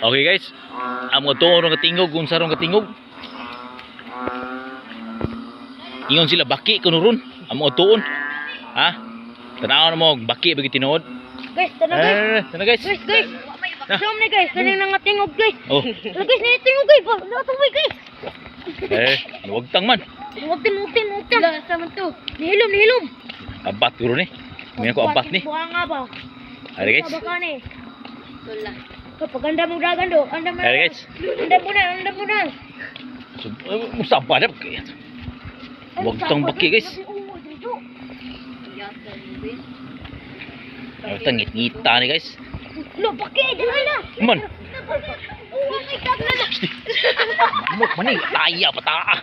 Okay guys. Ang mga tuon nga tingog kung sarong katingog. Ingon sila baki kuno ron. Ang mga tuon. Ha? Tanaw na mo baki bagi tinuod. Guys, tana guys. Eh, tana guys. Guys, guys. Zoom ni guys, kaning nga tingog guys. Oh. Wala guys, nini tingog guys. Ba, natuloy guys. Eh, wagtang man. Wagtin, wagtin, wagtin. Wala sa man to. Nihilom, nihilom. Abat guro ni. May ko abat ni. Buha nga ba? Ari guys. Baka ni. Wala. Kapag anda mong dagan do, anda mo. Ari guys. Anda mo na, anda mo na. So, musaba na. Wagtang baki guys. Wagtang ngit-ngita ni guys. Lo, baki, dali na. Man. Oh my God, na. Mok man ni taya pataa.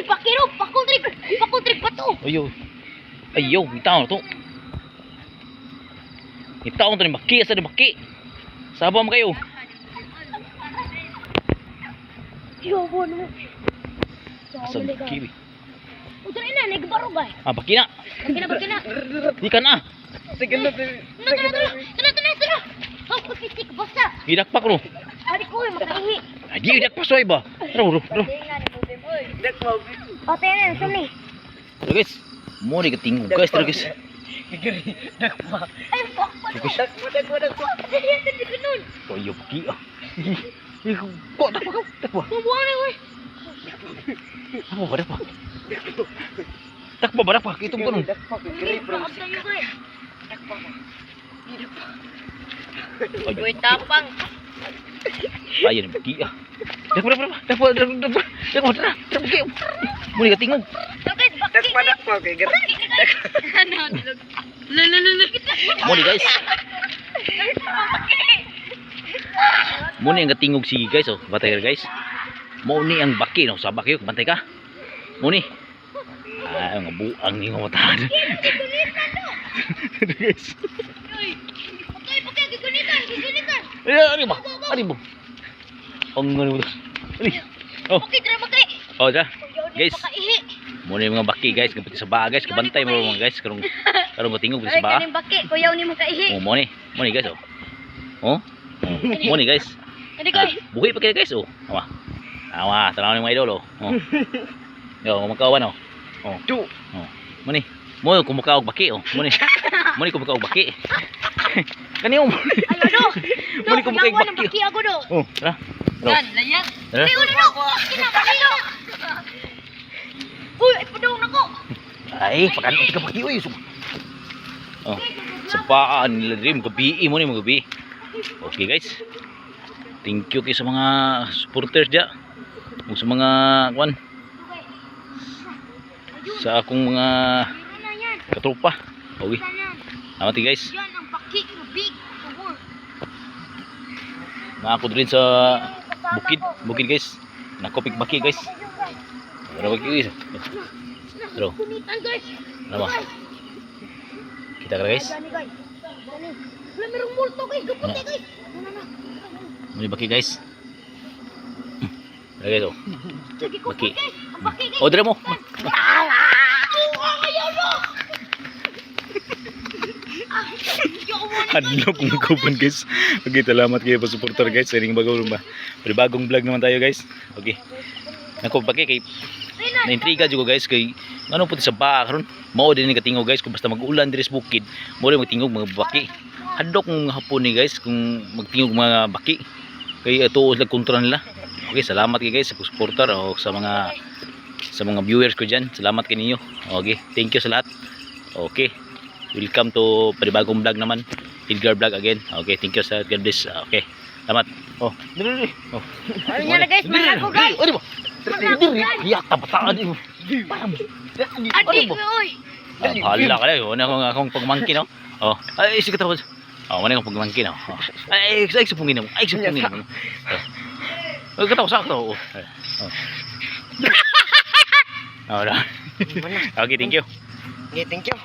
Baki ro, pakong trip, pakong trip pa to. Ayo. Ayo, itaw na to. Itaw to ni baki asa ni baki. Saba mo kayo. Yo, mo. Asa ni baki? Bi? O, dali na, nagbaro ba? Ah, baki na. Baki na, baki na. Di ka na. Sige na. Tara, tara, tara. Tara, tara, tara. Oh, papisik, basta. Gidakpak ro. Ari ko, eh, makaihi. Ay, di gidakpak soy ba. Ro ro ro. O, tayo na, saan ni? Tara guys. Mo ni katingog guys, tara guys. Dakpa. Ay, fuck pa to. Guys. Dakpa, dakpa, dakpa. Dali, dali, ganun. Toyo baki ah. Kok dakpa kau? Dakpa. Bumbuang na, eh. Apa ba dakpa? Dakpa ba dakpa? Kitong ko nun. Dakpa, giri bro. Bakit tayo, eh? Ay, tapang. Ayun, baki ah. Dakpa, dakpa, dakpa, dakpa, dakpa, dakpa, tara, tara, baki. Mo ni katingog. Tara, guys, baki. Dakpa, dakpa, kay giri. Ano, Lulululu. Mo ni guys. Mo ni ang katingog sige guys oh. Bantay ka guys. Mo ni ang baki no, sa baki bantay ka. Mo ni. Ah, ang buang ni nga matahan. Guys. Okay, baki, gigunitan, gigunitan. Eh, ano ba? Ano ba? Ang ano ba? Ano? Oh, Okay, tara, baki. oh, tara. Guys. Guys. Makaihi. Mo ni mga baki guys, kapit sa baa guys, kabantay mo mga guys karong karong katingog sa baa. Kaning baki, kuyaw ni mo kaihi. Oh, mo ni. Mo ni guys oh. Oh. Oh, mo ni guys. Kani Ah, guys. buhi pa kayo guys oh. Awa. Awa, tanaw ni mga idol oh. Oh. Yo, kumakawan oh. Oh. Du. Oh. Mo ni. Mo kumuka og baki oh. Mo ni. Mo ni kumuka og baki. Kani oh. Ay, ano? Mo ni kumuka og Kuyawan ang baki. baki ako do. Oh, tara. Tara. Yan, layan. Tara. Ay, ano do? Baki na, baki do. Uy, ay padung nako. Ay, pakan ka baki oy. Oh. Sa paa nila diri gabi mo ni mga gabi. Okay guys. Thank you kay sa mga supporters dia. Ug sa mga kwan sa akong mga Meron na yan. katropa. Okay. Yan yan. Salamat guys. Yan ang baki nga big. Tuhor. Na ako din sa bukid, bukid guys. Nakopik baki guys. Tara baki guys. Bro, Gunitan guys. ano ba? Kita ka guys. Gani guys. Gani. Wala merong multo guys. Gaputi guys. Ano na? Muli baki guys. Tara guys oh. Sige ko Baki. guys. Ang baki guys. Oh, dire mo. Ah! Ayaw no. Hadlok kung kauban guys. Okay, salamat kayo pa suportar guys. Sa inyong bagong ba. Bagong vlog naman tayo guys. Okay. Nako baki kay naintriga jud ko guys kay ngano puti sa baa karon. Mao din ni katingog guys kung basta mag-ulan diri sa bukid, mao din magtingog mga baki. Hadlok kung hapon ni guys kung magtingog mga baki. Kay ato sila kontra nila. Okay, salamat kay guys sa suportar o sa mga viewers ko diyan. Salamat kay ninyo. Okay, thank you sa lahat. Okay. Welcome to panibagong vlog naman. Edgar Vlog again. Okay, thank you sa God bless. Okay. Salamat. Oh, dili dili. Oh. Ano niya na guys, Dili, mga guys. Dili, dili. Dili, yata bataan di. Adi, oy. Ah, bahala ka na. Wala akong akong pagmangkin, oh. Oh, ay sige tapos. Oh, wala akong pagmangkin, oh. Oh. Ay, ay, supungin mo. Ay, supungin mo. Oh. Katawa sa ako. Oh. Oh. Oh, okay, thank you. Okay, thank you.